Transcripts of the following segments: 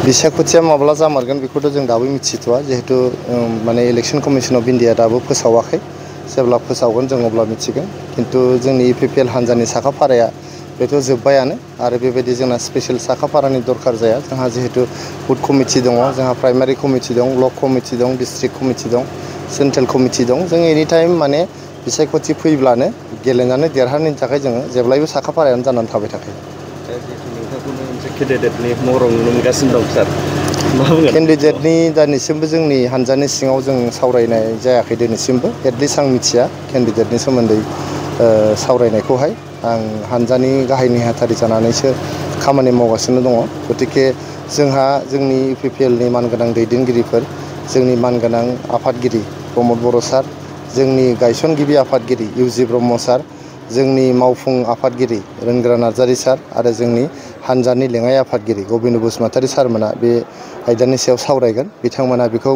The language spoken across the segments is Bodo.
बिसायख'थिया माब्ला जामारगोन बेखौथ' जों दाबो मिथिथ'वा जिहेतु माने इलेक्शन कमिशन अफ इन्डिया दाबो फोसावाखै जेब्ला फोसावगोन जों अब्ला मिथिगोन खिन्थु जोंनि इउपिपिएल हान्जानि साखाफाराया बेथ' जोब्बायानो आरो बेबायदि जोंना स्पेशल साखाफारानि दरखार जाया जोंहा जिहेतु बुथ कमिटि दङ जोंहा प्राइमारि कमिटि दं ब्लक कमिटि दं डिस्ट्रिक्ट कमिटि दं सेन्ट्रेल कमिटि दं जों एनि टाइम माने बिसायख'थि फैब्लानो गेलेनानै देरहानायनि थाखाय जोङो जेब्लायबो साखाफारायानो जानानै थाबाय थाखायो। केन्डिडेटनि महराव नुनो मोनगासिनो दं सार मा बुंगोन? केन्डिडेटनि दिनैसिमबो जोंनि हान्जानि सिङाव जों सावरायनाय जायाखै दिनैसिमबो एटलिस्ट आं मिथिया केन्डिडेटनि सोमोन्दै सावरायनायखौहाय आं हान्जानि गाहाय नेहाथारि जानानैसो खामानि मावगासिनो दङ गतिके जोंहा जोंनि इउपिपिएलनि मानगोनां दैदेनगिरिफोर जोंनि मानगोनां आफादगिरि प्रमद बर' सार जोंनि गायसनगिरि आफादगिरि इउजि ब्रह्म सार जोंनि मावफुं आफादगिरि रोनग्रा नार्जारि सार आरो जोंनि हान्जानि लेङाइ आफादगिरि गबिन्द बसुमतारी सारमोना बे आयदानि सायाव सावरायगोन बिथांमोना बेखौ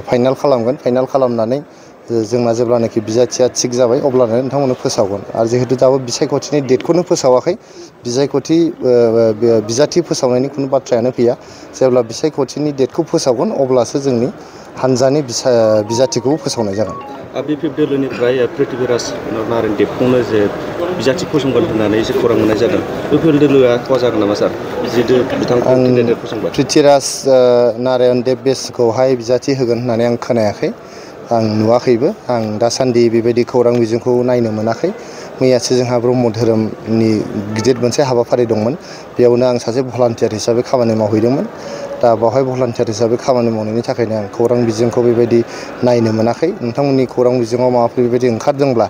फाइनाल खालामगोन फाइनाल खालामनानै जोंना जेब्लानाखि बिजाथिया थिग जाबाय अब्लानो नोंथांमोननो फोसावगोन आरो जिहेतु दाबो बिसायख'थिनि डेटखौनो फोसावाखै बिसायख'थि बिजाथि फोसावनायनि खुनु बाथ्रायानो फैया जेब्ला बिसायख'थिनि डेटखौ फोसावगोन अब्लासो जोंनि हान्जानि बिजाथिखौ फोसावनाय जागोन। बिपिएफ दोलोनिफ्राय पृथ्वीराज नारायण देबखौनो जे बिजाथि फसंगोन होननानै एसे खौरां मोननाय जादों बिपिएफ दोलोआ खहा जागोन नामा सार जिहेतु बिथांखौ केन्डिडेट फसंबाय? पृथ्वीराज नारायण देब बेसखौहाय बिजाथि होगोन होननानै आं खोनायाखै आं नुवाखैबो आं दासान्दि बेबायदि खौरां बिजोंखौ नायनो मोनाखै मैयासो जोंहा ब्रह्म धोरोमनि गिदिर मोनसे हाबाफारि दंमोन बेयावनो आं सासे भलान्टियार हिसाबै खामानि मावहैदोंमोन दा बावहाय भलान्टियार हिसाबै खामानि मावनायनि थाखायनो आं खौरां बिजोंखौ बेबायदि नायनो मोनाखै नोंथांमोननि खौरां बिजोङाव माबाफोर बेबायदि ओंखारदोंब्ला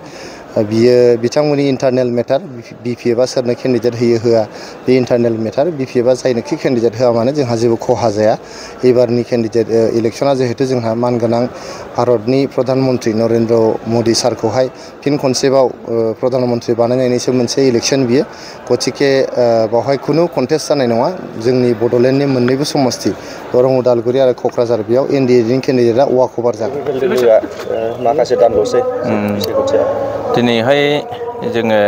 बियो बिथांमोननि इन्टारनेल मेटार बिपिएफआ सोरनो केन्डिडेट होयो होआ बे इन्टारनेल मेटार बिपिएफआ जायनोखि केन्डिडेट होआ मानो जोंहा जेबो खहा जाया एबारनि केन्डिडेट इलेक्शना जिहेतु जोंहा मानगोनां भारतनि प्रधान मन्त्रि नरेन्द्र मदि सारखौहाय फिन खनसेबाव प्रधान मन्त्रि बानायनायनिसो मोनसे इलेक्शन बियो गतिके बावहाय खुनु कन्टेस्ट जानाय नङा जोंनि बड'लेण्डनि मोननैबो समस्ति दरं उदालगुरि आरो क'क्राझार बेयाव एनडिएनि केन्डिडेटआ वाकअभार जागोन। माखासे दानल'सै दिनैहाय जोङो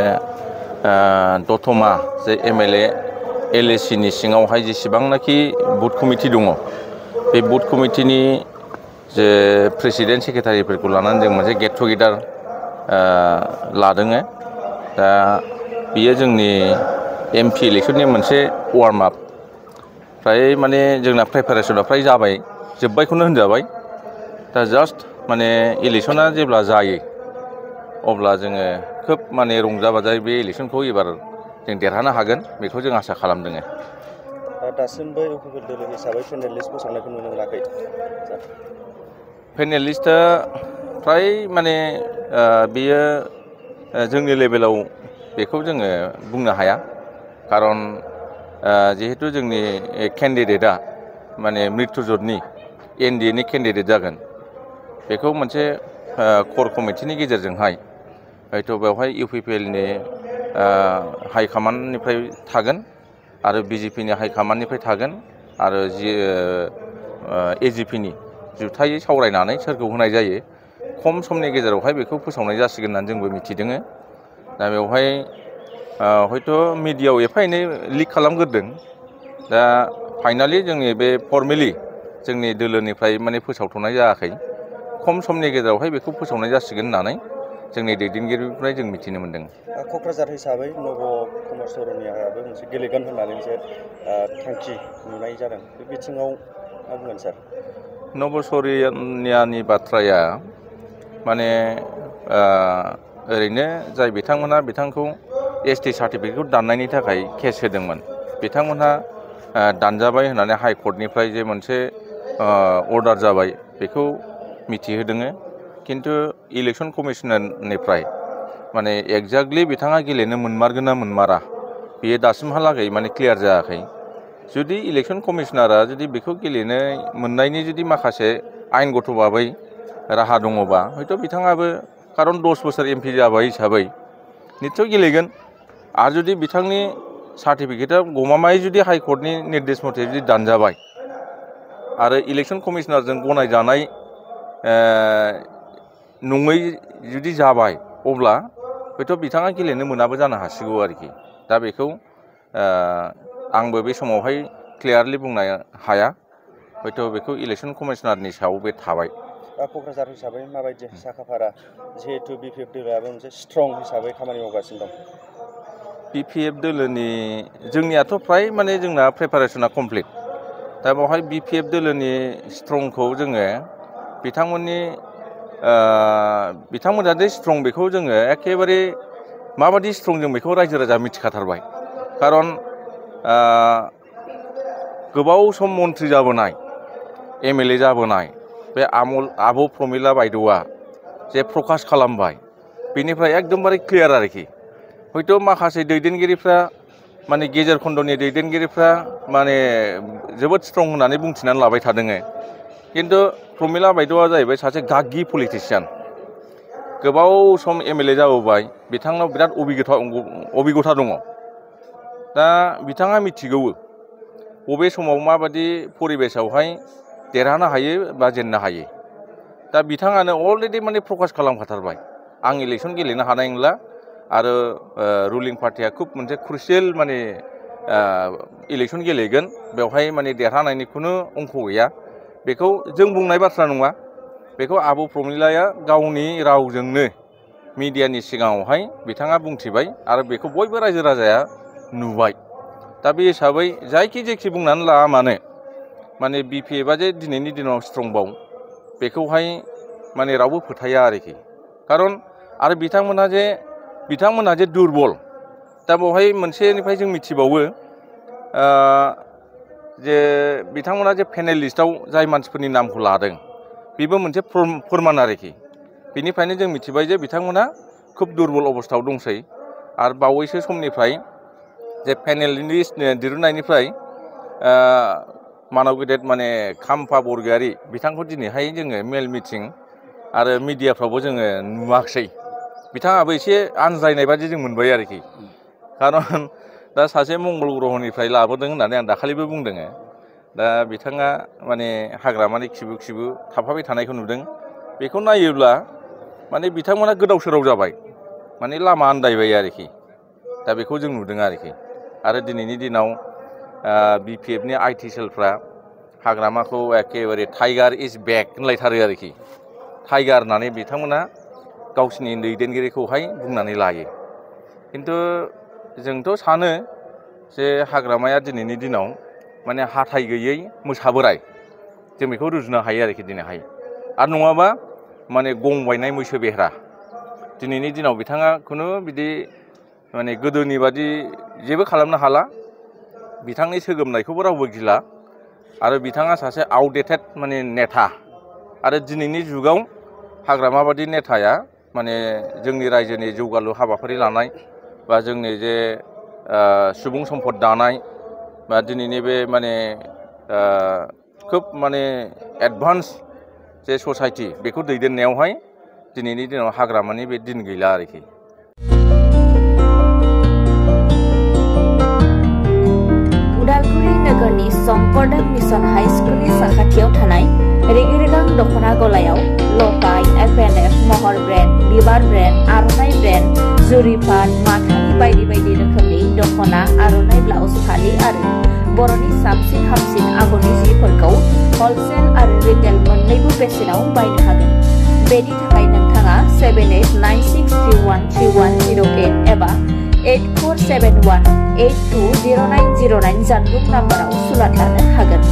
दतमा जे एमएलए एलएसिनि सिङावहाय जेसेबांनाखि बुथ कमिटि दङ बे बुथ कमिटिनि जे प्रेसिडेन्ट सेक्रेटारिफोरखौ लानानै जों मोनसे गेट टुगेदार लादों दा बियो जोंनि एमपि इलेक्शननि मोनसे वार्म आप फ्राय माने जोंना प्रिपारेसना फ्राय जाबाय जोब्बायखौनो होनजाबाय दा जास्ट माने इलेक्शना जेब्ला जायो अब्ला जोङो खोब माने रंजा बाजायै बे इलेक्शनखौ एबार जों देरहानो हागोन बेखौ जों आसा खालामदों। दासिमबो इउपिपिएल दोलो हिसाबै पेनेल लिस्ट फोसावनायखौ नुनो मोनाखै। पेनेल लिस्टआ फ्राय माने बेयो जोंनि लेभेलाव बेखौ जोङो बुंनो हाया खारन जिहेतु जोंनि केन्डिडेटआ माने मृत्युजतनि एनडिएनि केन्डिडेट जागोन बेखौ मोनसे कर कमिटिनि गेजेरजोंहाय हयथ' बेवहाय इउपिपिएलनि हाइकामान्डनिफ्राय थागोन आरो बिजेपिनि हाइकामान्डनिफ्राय थागोन आरो एजिपिनि जुथायै सावरायनानै सोरखौ होनाय जायो खम समनि गेजेरावहाय बेखौ फोसावनाय जासिगोन होननानै जोंबो मिथिदों। दा बेवहाय हयथ' मिडियायाव एफा एनै लिक खालामग्रोदों दा फाइनालि जोंनि बे फर्मेलि जोंनि दोलोनिफ्राय माने फोसावथ'नाय जायाखै खम समनि गेजेरावहाय बेखौ फोसावनाय जासिगोन होननानै जोंनि दैदेनगिरिनिफ्राय जों मिथिनो मोन्दों। क'क्राझार हिसाबै नब कुमार सरनियाबो मोनसे गेलेगोन होननानै मोनसे थांखि नुनाय जादों बे बिथिङाव मा बुंगोन सार? नब सरनियानि बाथ्राया माने ओरैनो जाय बिथांमोनहा बिथांखौ एसटि सार्टिफिकेटखौ दाननायनि थाखाय केस होदोंमोन बिथांमोनहा दानजाबाय होननानै हाइकर्टनिफ्राय जे मोनसे अर्डार जाबाय बेखौ मिथिहोदों खिन्थु इलेक्शन कमिसनारनिफ्राय माने एक्जाक्टलि बिथाङा गेलेनो मोनमारगोन ना मोनमारा बेयो दासिमहालागै माने क्लियार जायाखै। जुदि इलेक्शन कमिसनारा जुदि बेखौ गेलेनो मोननायनि जुदि माखासे आयेनगत भाबै राहा दङबा हयथ' बिथाङाबो खारन 10 बोसोर एमपि जाबाय हिसाबै निस्सय गेलेगोन आरो जुदि बिथांनि सार्टिफिकेटआ गमामायै जुदि हाइकर्टनि निर्देश मथे जुदि दानजाबाय आरो इलेक्शन कमिसनारजों गनायजानाय नङै जुदि जाबाय अब्ला हयथ' बिथाङा गेलेनो मोनाबो जानो हासिगौ आरोखि दा बेखौ आंबो बे समावहाय क्लियारलि बुंनो हाया हयथ' बेखौ इलेक्सन कमिशनारनि सायाव बे थाबाय। क'क्राझार हिसाबै माबायदि साखाफारा जिहेतु BPF दोलोआबो मोनसे स्ट्रं हिसाबै खामानि मावगासिनो दं। BPF दोलोनि जोंनियाथ' फ्राय माने जोंना प्रिपारेसना कमप्लिट दा बेवहाय BPF दोलोनि स्ट्रंखौ जोङो बिथांमोना जे स्ट्रं बेखौ जोङो एखेबारे माबादि स्ट्रं जों बेखौ रायजो राजा मिथिखाथारबाय खारन गोबाव सम मन्थ्रि जाबोनाय MLA जाबोनाय बे आब' प्रमिला बायद'आ जे प्रकाश खालामबाय बेनिफ्राय एकदमबारे क्लियार आरोखि हयथ' माखासे दैदेनगिरिफ्रा माने गेजेर खन्द'नि दैदेनगिरिफ्रा माने जोबोद स्ट्रं होननानै बुंथिनानै लाबाय थादों किन्तु प्रमिला बायद'आ जाहैबाय सासे गागि पलिटिशियान गोबाव सम MLA जाबोबाय बिथांनाव बिराद अभिगथा दङ दा बिथाङा मिथिगौ बबे समाव माबादि परिबेसावहाय देरहानो हायो बा जेननो हायो दा बिथाङानो अलरेडि माने प्रकाश खालामखाथारबाय आं इलेक्सन गेलेनो हानाय नंला आरो रुलिं पार्टिया खुब मोनसे क्रुसियेल माने इलेक्सन गेलेगोन बेवहाय माने देरहानायनि खुनु अंक गैया बेखौ जों बुंनाय बाथ्रा नङा बेखौ आब' प्रमिलाया गावनि रावजोंनो मिडियानि सिगाङावहाय बिथाङा बुंथिबाय आरो बेखौ बयबो रायजो राजाया नुबाय दा बे हिसाबै जायखि जेखि बुंनानै लाया मानो माने BPFआ जे दिनैनि दिनाव स्ट्रंबाव बेखौहाय माने रावबो फोथाया आरोखि खारन आरो बिथांमोनहा जे दुरबल दा बेवहाय मोनसेनिफ्राय जों मिथिबावो जे बिथांमोना जे पेनेल लिस्टआव जाय मानसिफोरनि नामखौ लादों बेबो मोनसे फोरमान आरोखि बेनिफ्रायनो जों मिथिबाय जे बिथांमोना खुब दुरबल अबस्थायाव दंसै आरो बावैसो समनिफ्राय जे पेनेल लिस्ट दिरुननायनिफ्राय मानव गेदेर माने खाम्फा बरगयारी बिथांखौ दिनैहाय जोङो मेल मिटिं आरो मिडियाफ्रावबो जोङो नुवाखसै बिथाङाबो एसे आनज्रायनाय बादि जों मोनबाय आरोखि खारन दा सासे मंगल ग्रहनिफ्राय लाबोदों होननानै आं दाखालिबो बुंदों दा बिथाङा माने हाग्रामानि खिबु थाफाबाय थानायखौ नुदों बेखौ नायोब्ला माने बिथांमोना गोदाव सोराव जाबाय माने लामा आन्दायबाय आरोखि दा बेखौ जों नुदों आरोखि आरो दिनैनि दिनाव BPFनि IT सेलफ्रा हाग्रामाखौ एखेबारे टाइगार इज बेक होनलायथारो आरोखि टाइगार होननानै बिथांमोना गावसिनि दैदेनगिरिखौहाय बुंनानै लायो किन्तु जोंथ' सानो जे हाग्रामाया दिनैनि दिनाव माने हाथाय गैयै मोसा बोराय जों बेखौ रुजुनो हायो आरोखि दिनैहाय आरो नङाबा माने गं बायनाय मैसो बेह्रा दिनैनि दिनाव बिथाङा खुनु बिदि माने गोदोनि बादि जेबो खालामनो हाला बिथांनि सोगोमनायखौबो रावबो गिला आरो बिथाङा सासे आउटडेटेड माने नेता आरो दिनैनि जुगाव हाग्रामा बादि नेताया माने जोंनि रायजोनि जौगालु हाबाफारि लानाय बा जोंनि जे सुबुं सम्पद दानाय बा दिनैनि बे माने खोब माने एडभान्स जे ससाइटि बेखौ दैदेननायावहाय दिनैनि दिनाव हाग्रामानि बे दिन गैला आरोखि उदालगुरि नोगोरनि शंकरदेव मिशन हाई स्कुलनि साखाथियाव थानाय रेगिरेगां दख'ना गलायाव लफाय FNF महर ब्रेन्ड बिबार ब्रेन्ड आर'नाइ ब्रेन्ड जुरिपाट माथानि बायदि बायदि रोखोमनि दख'ना आर'नाइ ब्लाउस फालि आरो बर'नि साबसिन हामसिन आगरनि जिफोरखौ हलसेल आरो रिटेल मोन्नैबो बेसेनाव बायनो हागोन बेनि थाखाय नोंथाङा 7896313108 एबा 8471820909 जानबुं नाम्बाराव सुलाद लानो हागोन।